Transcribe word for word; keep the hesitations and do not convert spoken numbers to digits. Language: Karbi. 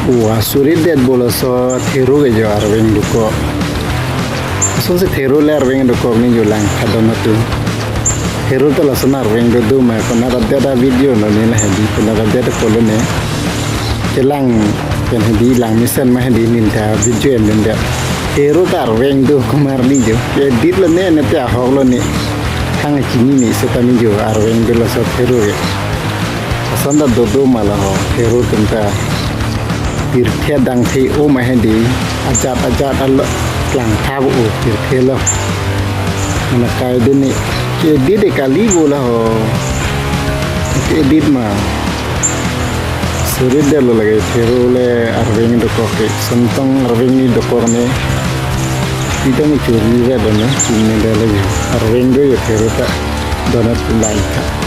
Wa suri det bolo so theru ke jo arveng dokok. Ason si theru le arveng dokok ni jo lang kadon atum. Theru ta lason arveng do do ma kona ta det a video no ni la hedi kona ta det ko lo ne. Kelang pen hedi lang mesen ma hedi nin ta video en den det. Theru ta arveng do kumar ni jo. Edit lo ne ne te ahok lo ne. Thang chini ni seta ni jo arveng do laso theru ke. Ason ta do do ma la ho theru tum ta. Pirthe dangthe o ma hedi ajat ajat alo lang thap o pirthe lo. Mana kai dini ke edit de kali bo la ho. Ke edit ma. Suri det lo lake theru le arveng dokok ke. Sontong arveng ni dokok ne. Ita ni churi ra do ne. Chini de lake. Arveng do yo theru ta. Donat lai ta.